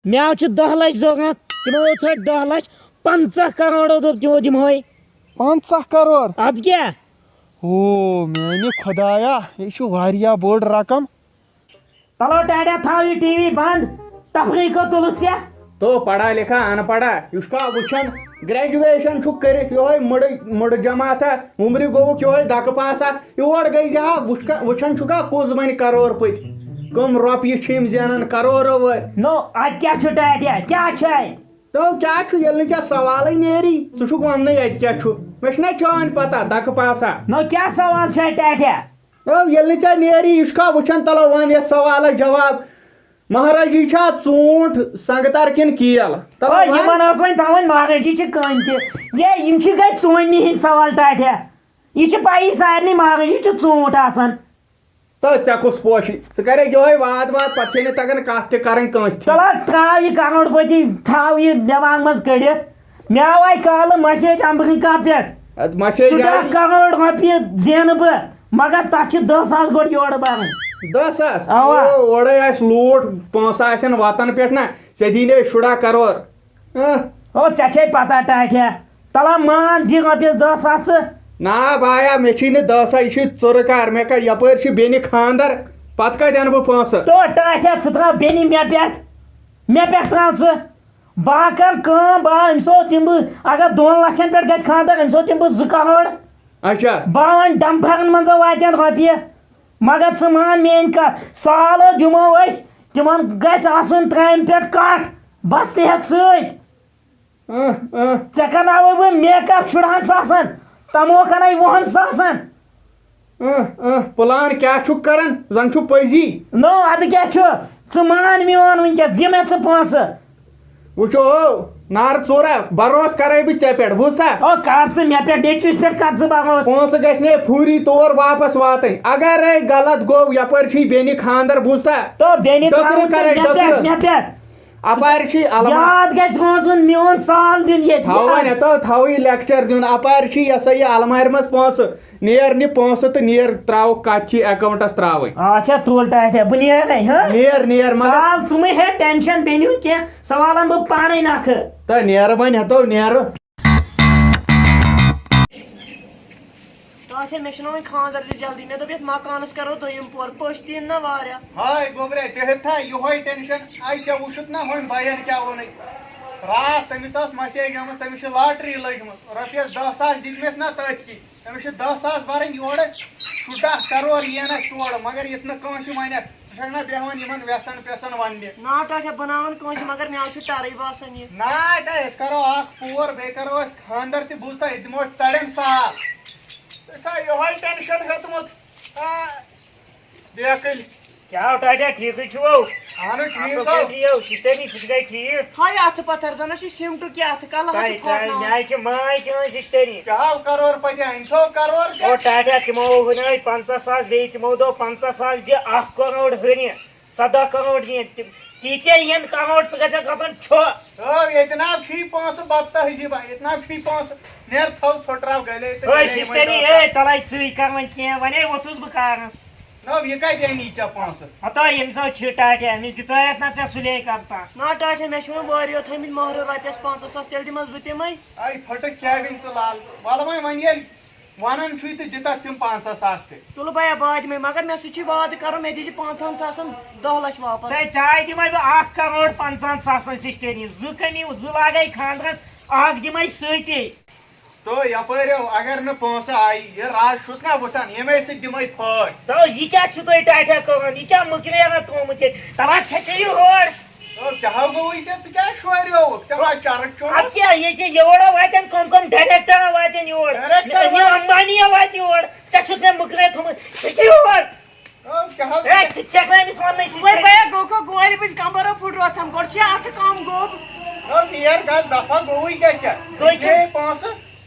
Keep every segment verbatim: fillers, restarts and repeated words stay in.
مےٚ چھِ دَہ لَچھ ضروٗرت، تِمو ژھٲنٛڈۍ دَہ لَچھ، پنٛژاہ کَرور دوٚپ تِمو دِمہوے۔ پنٛژاہ کَرور؟ اَدٕ کیٛاہ؟ او میٛانہِ خۄدایا، یہِ چھُ واریاہ بٔڑ رقم۔ تَلو ٹاٹھیا، تھاو یہِ ٹی وی بنٛد، تفریٖقو تُلُتھ ژےٚ۔ تو پڑھا لکھا ان پڑھا، یہِ چھُکھا وٕچھان، graduation چھُکھ کٔرِتھ یِہوٚے مٕڑٕ، مٕڑٕ جماعتھا، وُمرِ گوٚوُکھ یِہوٚے دَکہٕ پاسا، یور گٔے زِ ہا وٕچھ-، وٕچھان چھُکھا کُس بَنہِ کَرور پٔتۍ، کٕم رۄپیہِ چھِ یِم زینان کَرورو وٲلۍ۔ نو، اَتہِ کیٛاہ چھُ ٹاٹھیا؟ کیٛاہ چھُ اَتہِ؟ تو کیٛاہ چھُ، ییٚلہِ نہٕ ژےٚ سوالٕے نیری، ژٕ چھُکھ وَننٕے اَتہِ کیٛاہ چھُ؟ مےٚ چھُنہ چٲنۍ پَتہ، دَکہٕ پاسا۔ نو، کیٛاہ سوال چھُ اَتہِ ٹاٹھیا؟ تو ییٚلہِ نہٕ ژےٚ نیری، یہِ چھُکھا وٕچھان، تَلو وَن یَتھ سوالَس جواب۔ مہرٲجی چھا ژوٗنٛٹھ سنٛگتر کِنہٕ کیل؟ تَلو او، وَن۔ یِمن ٲس وۄنۍ تھاوٕنۍ مہرٲجی چھِ کٕنۍ تہِ۔ یے، یِم چھِ گٔے ژوٗنٛٹھنہِ ہِنٛدۍ سوال ٹاٹھیا۔ یہِ چھِ پَیی سارنٕے مہرٲجی چھِ ژوٗنٛٹھ آسان۔ تہٕ ژےٚ کُس پوشی؟ ژٕ کَرَکھ یِہوٚے واد واد، پَتہٕ چھے نہٕ تَگان کَتھ تہِ کَرٕنۍ کٲنٛسہِ تھی۔ تَلہٕ ترٛاو یہِ کَرور پٔتی، تھاو یہِ دٮ۪ماغ منٛز کٔڑِتھ۔ مےٚ آو اَکہِ کالہٕ message America پٮ۪ٹھ۔ اَدٕ message ژٕ آیہِ۔ دَہ کَرور رۄپیہِ زینہٕ بہٕ، مگر تَتھ چھِ دَہ ساس گۄڈٕ یورٕ بَرٕنۍ۔ دَہ ساس؟ اَوا۔ او، اورَے آسہِ لوٗٹھ، پونٛسہٕ آسن وَتَن پٮ۪ٹھ نہ، ژےٚ دِنۍ ہے شُراہ کَرور۔ ہہ۔ او، ژےٚ چھے پَتہ ٹاٹھیا۔ تَلہ مان، دِ رۄپیَس دَہ ساس ژٕ۔ نا بایا، مےٚ چھی نہٕ دَہ ساس، یہِ چھی ژٕرٕ کار۔ مےٚ کَتہِ، یَپٲرۍ چھِ بیٚنہِ خانٛدر، پَتہٕ کَتہِ اَنہٕ بہٕ پونٛسہٕ؟ تو ٹاٹھیا، ژٕ ترٛاو بیٚنہِ مےٚ پٮ۪ٹھ، مےٚ پٮ۪ٹھ ترٛاو ژٕ۔ بہٕ ہا کَرٕ کٲم، بہٕ ہا، أمِس ہو دِمہٕ بہٕ، اگر دۄن لَچھَن پٮ۪ٹھ گژھِ خانٛدر، أمِس ہو دِمہٕ بہٕ زٕ کَرور۔ اچھا۔ بہٕ ہا وَنہٕ ڈَمفَرَن منٛز واتن رۄپیہِ، مگر ژٕ مان میٛٲنۍ کَتھ، سالو دِمو أسۍ، تِمَن گژھِ آسُن ترٛامہِ پٮ۪ٹھ کَٹھ، بَس تہِ ہٮ۪تھ سۭتۍ۔ اہ، اہ۔ ژےٚ کَرناوَے بہٕ make up شُرہَن ساسَن، تَموکھ اَنَے وُہَن ساسَن۔ اہ، اہ، plan کیٛاہ چھُکھ کران؟ زَن چھُ پٔزی۔ نو، اَدٕ کیٛاہ چھُ؟ ژٕ مان میون وٕنکیٚس، دِ مےٚ ژٕ پونٛسہٕ۔ وٕچھو ہو، نارٕ ژورا، بروسہٕ کرے بہٕ ژےٚ پٮ۪ٹھ، بوٗزتھا؟ او، کر ژٕ مےٚ پٮ۪ٹھ، نیٚچوِس پٮ۪ٹھ کر ژٕ بروسہٕ؟ پونٛسہٕ گژھِ نے فوری طور واپس واتٕنۍ۔ اگرے غلط گوٚو، یپٲرۍ چھُے بیٚنہِ خانٛدر، بوٗزتھا؟ تو بیٚنہِ ڈٔکرٕ ترٛاوُن ژٕ کرے، مےٚ پٮ۪ٹھ، ڈٔکرٕ۔ مےٚ پٮ۪ٹھ۔ اپارِ چھُے علما-، یاد گژھِ روزُن میون سال دیُن ییٚتہِ۔ تھاو وۄنۍ، ہتو تھاوٕے lecture دیُن۔ اپارِ چھُے یہِ ہسا یہِ المارِ منٛز پونٛسہٕ۔ نیر نہِ پونٛسہٕ تہٕ نیر ترٛاوُکھ کتھ چھِ account-س ترٛاوٕنۍ۔ اچھا، تُل ٹاٹھیا، بہٕ نیرے، ہا؟ نیر، نیر، مگر سال ژٕ مہٕ ہے tension بیٚنہِ ہُنٛد کینٛہہ، سُہ والن بہٕ پانے نکھٕ۔ تہٕ نیر وۄنۍ ہتو نیر۔ ٹاٹھیا، مےٚ چھُنہ وۄنۍ خانٛدر تہِ جلدی، مےٚ دوٚپ یتھ مکانس کرو دوٚیِم پور، پٔژھۍ تہِ یِن نہ واریاہ۔ ہاے گوٚبرے، ژےٚ ہیوٚتتھا یِہوٚے tension؟ اَے ژےٚ وُچھُتھ نہ وۄنۍ بین کیٛاہ ووٚنُے؟ راتھ تٔمِس ٲس message آمٕژ، تٔمِس چھِ lottery لٔجمٕژ، رۄپیس دَہ ساس دِتمَس نہ تٔتھۍ کِنۍ۔ أمِس چھِ دَہ ساس بَرٕنۍ یورٕ، شُراہ کَرور یِیَن اَسہِ تورٕ، مگر ییٚتہِ نہٕ کٲنٛسہِ وَنٮ۪کھ، ژٕ چھَکھ نہ بیٚہوان یِمَن وٮ۪سَن پٮ۪سَن وَننہِ۔ نا ٹاٹھیا، بہٕ نہ وَنہٕ کٲنٛسہِ، مگر مےٚ حظ چھُ ٹَرٕے باسان یہِ۔ نا ٹا، أسۍ کَرو اَکھ پوٗر، بیٚیہِ کَرو أسۍ خانٛدَر تہِ، بوٗزتھا، أسۍ دِمو أسۍ ژَڑٮ۪ن سال۔ ژےٚ چھا یِہوٚے tension ہیوٚتمُت؟ آ، بیکٕلۍ۔ کیٛاہ ہو ٹاٹھیا، ٹھیٖکٕے چھُو؟ اَہَن حظ، ٹھیٖک اَصٕل ہو۔ پٲٹھۍ یِیو، سِسٹَر جی، ژٕ چھُکھا ٹھیٖک؟ تھایہِ اَتھٕ پَتھَر، زَن حظ چھِ سِمٹُک یہِ اَتھٕ کَلہٕ حظ تۄہہِ، چھُ تۄہہِ، پھاٹناوان۔ مےٚ حظ چھِ ماے چٲنۍ سِسٹَر جی۔ کیٛاہ ہو کَرور پَتہٕ، أمۍ تھوٚو کَرور تہِ۔ او ٹاٹھیا، تِمو ہُنٲے پنٛژاہ ساس، بیٚیہِ تِمو دوٚپ پنٛژاہ ساس دِ اَکھ کَرور ہُرِ، سَداہ کَرور دِ۔ تِم تیٖتیٛاہ یِن کَرور، ژٕ گژھکھ گژھُن چھُ۔ او، ییٚتہِ نہ چھُے پونٛسہٕ، بَد تہذیٖبا، ییٚتہِ نہ چھُے پونٛسہٕ۔ نیر تھو ژھوٚٹراو گَلے تہٕ أے گَلے یِمَے سِسٹَر جی، دۄہ۔ اے، تَلَے ژٕے کَر وۄنۍ کینٛہہ، وۄنۍ ہے ووٚتھُس بہٕ کارَس۔ نہ، یہِ کَتہِ اَنی ژےٚ پونٛسہٕ؟ ہَتو، ییٚمہِ ساتہٕ چھِ ٹاٹھیا، أمِس دِژایَتھ نہ ژےٚ سُلے کَرتا۔ نہ، ٹاٹھیا، مےٚ چھِ وۄنۍ واریاہ تھٲمٕتۍ مۄہرٕ رۄپیَس پنٛژاہ ساس، تیٚلہِ دِمَس بہٕ تِمَے۔ اَے پھٔٹٕکھ کیٛاہ گٔے ژٕ لال؟ وَلہٕ وۄنۍ، وۄنۍ ییٚلہِ وَنان چھُے تہٕ دِتَس تِم پنٛژاہ ساس تہِ۔ تُلہٕ بیا، بہٕ ہا دِمَے، مگر مےٚ سۭتۍ چھُے وعدٕ کَرُن، مےٚ دیٖزِ پانٛژہَن ساسَن دَہ لَچھ واپَس۔ تَے ژےٚ ہَے دِمَے بہٕ اَکھ کَرور پنٛژاہَن ساسَن سِسٹَر جی، زٕ کَمی، زٕ لاگَے خانٛدرَس، اَکھ دِمَے سۭتی۔ تو یپٲرۍ ہو، اگر نہٕ پونٛسہٕ آیی، یہِ راز چھُس نا وٕچھان، ییٚمے سۭتۍ دِمے پھٲسۍ۔ تو یہِ کیٛاہ چھُ تۄہہِ ٹاٹھیا کران؟ یہِ کیٛاہ مٔکریرا تھومُت ییٚتہِ؟ تَلہٕ حظ، ژےٚ کیٛاہ یہِ ہور؟ تو کیٛاہ ہو گوٚوُے ژےٚ؟ ژٕ کیٛازِ شوریوکھ؟ ژےٚ ما چرٕچ چومُت؟ اَدٕ کیٛاہ، ییٚتہِ یورٕ واتن کم کم ڈایریکٹر واتن یور؟ ڈایریکٹر انیل واتن؟ امبانی واتہِ یور۔ ژےٚ چھُکھ مےٚ مٔکرٲے تھومُت، ژےٚ کیٛاہ یور؟ او، کیٛاہ حظ؟ ہے، ژٕ چھَکھ نہٕ أمِس وَننٕے، سُہ وۄنۍ چھُ بیا گوٚو کھا گورِ بٕجۍ کمبرو پھُٹروتھم۔ گۄڈٕ چھِ اَتھٕ کٲم گوٚب۔ او، نیر گژھ دفعہ، گوٚوُے کیٛاہ ژےٚ؟ تُہۍ چھِو دِژے پونٛسہٕ۔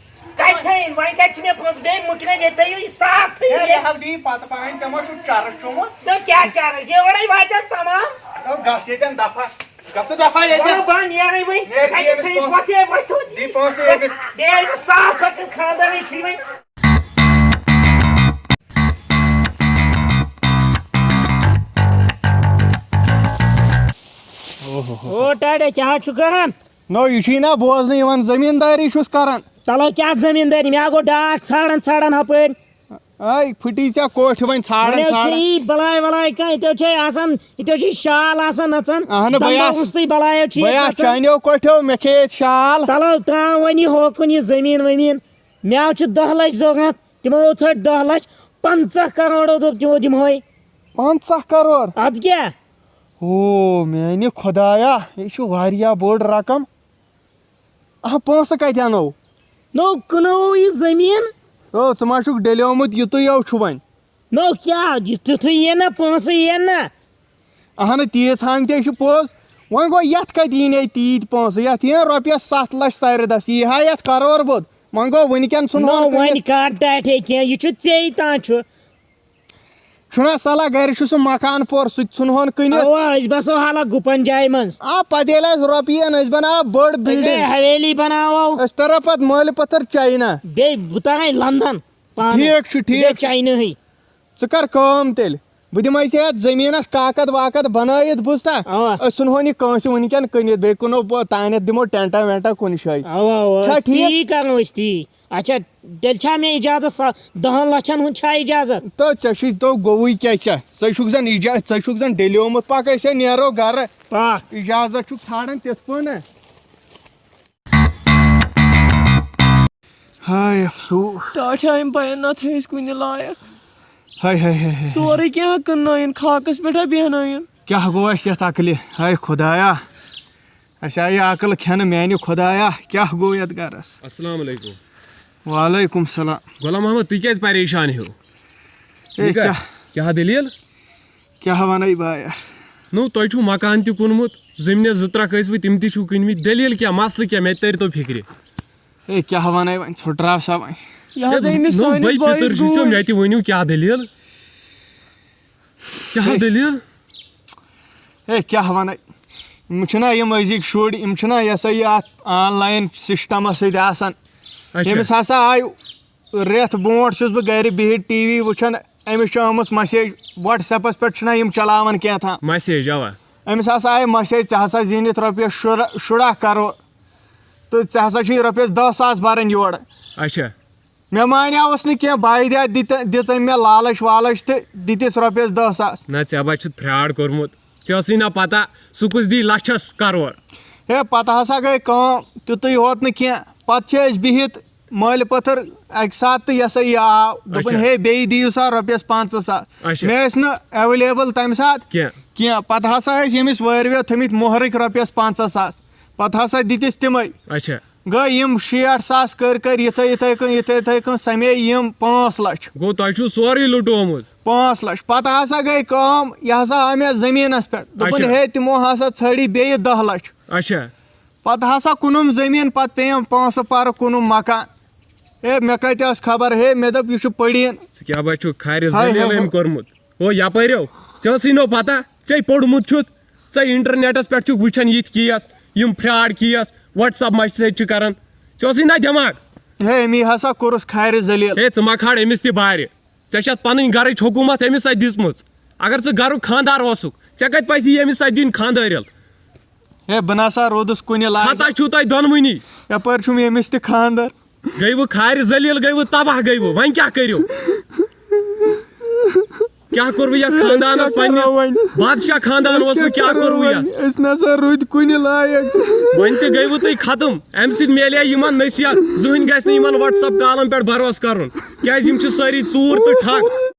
کَتہِ تھٲیِن؟ وۄنۍ کَتہِ چھِ مےٚ پونٛسہٕ؟ بیٚیہِ مُکرِ ییٚتہِ تھٲیِو یہِ صاف تھٲیِو ہے، ییٚتہِ۔ یہِ حظ دِیہِ پتہٕ پنٕنۍ، ژےٚ ما چھُکھ چرس چومُت؟ نہ، کیٛاہ چرس؟ یورَے واتن تمام۔ او، گژھ ییٚتٮ۪ن دفعہ۔ گژھ دفعہ ییٚتٮ۪ن۔ وَلہٕ بہٕ نیرَے وۄنۍ۔ نیر، دِ اَتہِ أمِس تھٲیِو پونٛسہٕ۔ پۄتھ ہے وۄتھو۔ دِ پونٛسہٕ أمِس۔ بیٚیہِ ٲسۍ زِ صاف پَتہٕ خانٛدارٕے چھِ وۄنۍ۔ او ٹاٹے، کیٛاہ چھُ کران؟ نو، یہِ چھُے نہ بوزنہٕ یِوان، زٔمیٖندٲری چھُس کران۔ چلو، کیٛاہ زٔمیٖندٲری؟ مےٚ گوٚو ڈاکھ ژھانڈان ژھانڈان ہپٲرۍ۔ آے، پھٕٹی ژےٚ کوٹھۍ وۄنۍ ژھانڈان وۄنۍ ژھانڈان۔ چھِ یی بلاے ولاے کانٛہہ، ییٚتہِ چھِ آسان، ییٚتہِ چھِ شال آسان نژان۔ اہنہٕ، بہٕ دمبل آس-، روٚستُے بلاے چھِ بہٕ ییٚتہِ آس نژان۔ چانیو کوٹھیو، مےٚ کھیٚیہِ ژےٚ شال۔ چلو، ترٛاو وۄنۍ یہِ ہوکُن یہِ زٔمیٖن ؤمیٖن۔ مےٚ چھِ دَہ لَچھ ضوٚرَتھ، تِمو ژھٔٹۍ دَہ لَچھ، پنٛژاہ کَرور دوٚپ تِمو دِمہوے۔ پنٛژاہ کَرور؟ اَدٕ کیٛاہ؟ او میٛانہِ خۄدایا، یہِ چھُ واریاہ بوٚڑ رقم۔ اَہا، پونٛسہٕ کَتہِ اَنو؟ نو، کٕنو یہِ زٔمیٖن۔ او، ژٕ ما چھُکھ ڈیلیومُت، یِتُے یو چھُ وۄنۍ۔ نو کیٛاہ، یہِ تیُتھُے یِیَن نا پونٛسہٕ، یِیَن نا۔ اہنہٕ، تیٖژ ہن تہِ چھِ پوٚز۔ وۄنۍ گوٚو، یَتھ کَتہِ یی نے تیٖتۍ پونٛسہٕ؟ یَتھ یِیَن رۄپیَس ستھ لَچھ سَرِ دَس، یی ہا یَتھ کَرور بوٚد۔ وۄنۍ گوٚو، وٕنکٮ۪ن ژھُنہون نو، کٕنِتھ۔ وۄنۍ کَر ٹاٹھے کینٛہہ، یہِ چھُ ژیٚے تام چھُ۔ چھُنا صلاح گرِ چھُ سُہ مکان پور، سُہ تہِ ژھُنہون کٕنِتھ۔ اوا، أسۍ بسو حالہ گُپن جایہِ منٛز۔ آ، پتہٕ ییٚلہِ اَسہِ رۄپیہِ یِن، أسۍ بناوو بٔڑ أسۍ building۔ ہے حویلی بناوو۔ أسۍ ترو پتہٕ مٲلہِ پتھر چاینا۔ بیٚیہِ بہٕ ترٛاوَے لندن پانہٕ۔ ٹھیٖک چھُ، ژٕ ٹھیٖک بیٚیہِ چھُ۔ چاینہٕے۔ ژٕ کر کٲم تیٚلہِ، بہٕ دِمے ژےٚ یتھ زٔمیٖنس کاکد واکد بنٲیِتھ، بوٗزتھا؟ اوا۔ أسۍ ژھُنہون یہِ کٲنٛسہِ وٕنکٮ۪ن کٕنِتھ، بیٚیہِ کٕنو پتہٕ تانٮ۪تھ دِمو ٹینٹا وینٹا کُنہِ جایہِ۔ اوا، اوا، چھا أسۍ ٹھیٖک؟ تی کرو أسۍ تی۔ اچھا، تیٚلہِ چھا مےٚ اجازت سا-، دَہَن لَچھَن ہُنٛد چھا اجازت؟ تہٕ ژےٚ چھُے تو گوٚوُے کیٛاہ ژےٚ؟ ژٕ چھُکھ زَن اجا-، ژٕ چھُکھ زَن ڈیلیومُت، پَکھ أسۍ ہے نیرو گَرٕ۔ پَکھ۔ اجازت چھُکھ ژھانڈان تِتھ پٲٹھۍ نا؟ ہاے افسوس۔ ٹاٹھۍ آیِم بَیَن نَتہٕ ٲسۍ کُنہِ لایق۔ ہاے ہاے ہاے ہاے۔ سورُے کینٛہہ کٕننٲیِن، خاکَس پٮ۪ٹھ ہا بیٚہنٲیِن۔ کیٛاہ گوٚو اَسہِ یَتھ عقلہِ؟ ہاے خۄدایا۔ اَسہِ آیہِ عقل کھٮ۪نہٕ میٛانہِ خۄدایا، کیٛاہ گوٚو یَتھ گَرَس؟ السلام علیکم۔ وعلیکم السلام۔ غلام محمد، تُہۍ کیٛازِ پریشان ہِو؟ ہے، یہِ کیٛاہ؟ کیٛاہ؟ کیٛاہ دٔلیٖل؟ کیٛاہ وَنَے بایا؟ نو، تۄہہِ چھُو مکان تہِ کُنمُت، زٔمیٖنَس زٕ ترٛکھ ٲسۍ وۄنۍ تِم تہِ چھِو کٕنمٕتۍ، دٔلیٖل کیٛاہ؟ مسلہٕ کیٛاہ؟ مےٚ تہِ تٔرۍتو فِکرِ۔ ہے، کیٛاہ وَنَے وۄنۍ، ژھٕٹراو سا وۄنۍ۔ یہِ حظ ہے، أمِس نو، سٲنِس بٔے بٲیِس پیٚتٕر چھُ گوٗرۍ۔ مےٚ تہِ ؤنِو کیٛاہ دٔلیٖل؟ کیٛاہ ہے۔ دٔلیٖل؟ ہے، کیٛاہ وَنَے؟ یِم چھِنہ یِم أزِکۍ شُرۍ، یِم چھِنہ یہِ ہسا یہِ اَتھ online systemس سۭتۍ آسان۔ اچھا۔ ییٚمِس ہسا آے رٮ۪تھ برونٛٹھ چھُس بہٕ گرِ بِہِتھ ٹی وی وٕچھان، أمِس چھِ آمٕژ message WhatsAppس پٮ۪ٹھ، چھِنہ یِم چلاوان کینٛہہ تام۔ Message، اوا۔ أمِس ہسا آے message، "ژےٚ ہسا زیٖنِتھ رۄپیَس شُرہ-، شُراہ کرور تہٕ ژےٚ ہسا چھُے رۄپیَس دَہ ساس بَرٕنۍ یورٕ۔" اچھا۔ مےٚ مانیاوس نہٕ کینٛہہ، بایہِ دِ-، دِژ أمۍ مےٚ لالچ والچ تہٕ دِتِس رۄپیَس دَہ ساس۔ نہ، ژےٚ بَچھُتھ fraud کوٚرمُت، ژےٚ ٲسٕے نہ پتہ سُہ کُس دی لَچھَس کرور۔ ہے، پتہٕ ہسا گٔے کٲم، تیُتُے ہوت نہٕ کینٛہہ، پتہٕ چھِ أسۍ بِہِتھ مٲلۍ پٔتھٕر اَکہِ ساتہٕ تہٕ یہِ ہسا یہِ آو، دوٚپُن، اچھا۔ "ہے، بیٚیہِ دِیِو سا رۄپیَس پنٛژاہ ساس۔" اچھا۔ مےٚ ٲسۍ نہٕ available تَمہِ ساتہٕ کینٛہہ۔ کینٛہہ۔ پَتہٕ ہسا ٲسۍ ییٚمِس وٲرۍ ویو تھٲمٕتۍ مۄہرٕکۍ رۄپیَس پنٛژاہ ساس۔ پَتہٕ ہسا دِتِس تِمَے۔ اچھا۔ گٔے یِم شیٹھ ساس کٔرۍ کٔرۍ یِتھَے یِتھَے کٔنۍ، یِتھَے یِتھَے کٔنۍ سَمے یِم پانٛژھ لَچھ۔ گوٚو، تۄہہِ چھُو سورُے لُٹومُت۔ پانٛژھ لَچھ۔ پَتہٕ ہسا گٔے کٲم، یہِ ہسا آو مےٚ زٔمیٖنَس پٮ۪ٹھ۔ دوٚپُن، اچھا۔ "ہے، تِمو ہسا ژھٲنٛڈی بیٚیہِ دَہ لَچھ۔" اچھا۔ پَتہٕ ہسا کُنُم زٔمیٖن، پَتہٕ پیٚیَم پونٛسہٕ پَرٕ کُنُم مکان۔ ہے، مےٚ کَتہِ ٲس خبر؟ ہے، مےٚ دوٚپ، یہِ چھُ پٔڑیٖن۔ ژٕ کیٛاہ بَچُکھ کھارِ ہاے، ذٔلیٖل ہاے، أمۍ ہاے۔ کوٚرمُت؟ ہو، یَپٲرۍ ہو، ژےٚ ٲسٕے نو پَتہ، ژےٚ اِنٹرنیٹَس پٮ۪ٹھ چھُکھ وٕچھان یِتھ case، یِم fraud case، WhatsApp message چھِ کَران۔ ژےٚ اوسُے نہ دٮ۪ماغ؟ ہے، أمی ہسا کوٚرُس کھارِ ذٔلیٖل۔ ہے، ژٕ مہ کھار أمِس تہِ بارِ۔ ژےٚ چھَتھ پَنٕنۍ گَرٕچ حکوٗمت أمِس سۭتۍ دِژمٕژ۔ اگر ژٕ گَرُک خانٛدار اوسُکھ، ژےٚ کَتہِ پَزِ یہِ أمِس سۭتۍ دِنۍ خانٛدٲرِل؟ ہے، بہٕ نہ سا روٗدُس کُنہِ لایق۔ خطا چھُو تۄہہِ دۄنوٕنی۔ یَپٲرۍ چھُم ییٚمِس تہِ خانٛدر۔ گٔیوٕ کھارِ ذلیل، گٔیوٕ تباہ، گٔیوٕ۔ وۄنۍ کیٛاہ کٔرِو؟ کیٛاہ کوٚروٕ یتھ أسۍ خاندانس کیٛاہ پننِس؟ کرو وۄنۍ؟ بادشاہ خاندان أسۍ اوس، وۄنۍ کیٛاہ کیٛاہ کرو کوٚروٕ یتھ؟ وۄنۍ؟ أسۍ نسا روٗدۍ کُنہِ لایق۔ وۄنۍ تہِ گٔیوٕ تُہۍ ختم۔ امہِ سۭتۍ میلے یِمن نصیحت، زٕہٕنۍ گژھِ نہٕ یِمن WhatsApp callن پٮ۪ٹھ بھروسہٕ کرُن، کیٛازِ یِم چھِ سٲری ژوٗر تہٕ ٹھگ۔